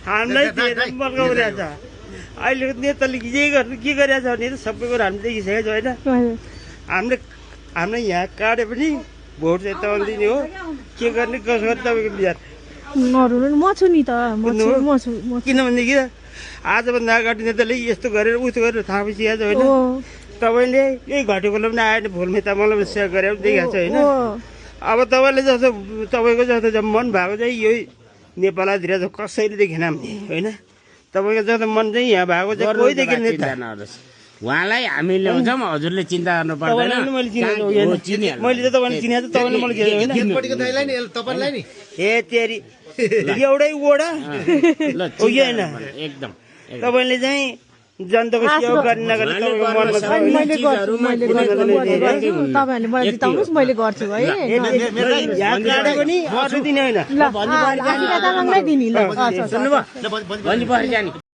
हामीलाई बर्काउरहेछ अहिलेको नेताले के गर्नु के गरिरहेछ भने त सबै कुरो हामीले देखिसकेको छ होइन हामीले यहाँ काटे पनि भोट चाहिँ तपाईँले दिने हो के गर्ने कसो गर्ने तपाईँको विचार म छु नि त किनभनेदेखि आजभन्दा अगाडि नेताले यस्तो गरेर उस्तो गरेर थाहा पाइसकेको छ होइन तपाईँले यही घटेकोलाई पनि आएर भोलमेता मलाई पनि सेयर गरेर देखिएको छ होइन अब तपाईँले जस्तो तपाईँको जस्तो मन भएको चाहिँ यही नेपालतिर त कसैले देखेन हामीले होइन तपाईँको जस्तो मन चाहिँ यहाँ भएको चाहिँ कोही देखेन नेता उहाँलाई हामी ल्याउँछौँ हजुरले चिन्ता गर्नु पर्दैन मैले त तपाईँले चिनेको छु तपाईँले मलाई तपाईलाई नि ए तेरी एउटै वडा हो कि होइन एकदम तपाईँले चाहिँ जनताको सेवा गर्ने नगर्ने तपाईँको मनमा छ तपाईँहरूले मलाई जिताउनुहोस् मैले गर्छु है यहाँ काटे पनि अरू दिने होइन ल दिने ल भोलि परि जाने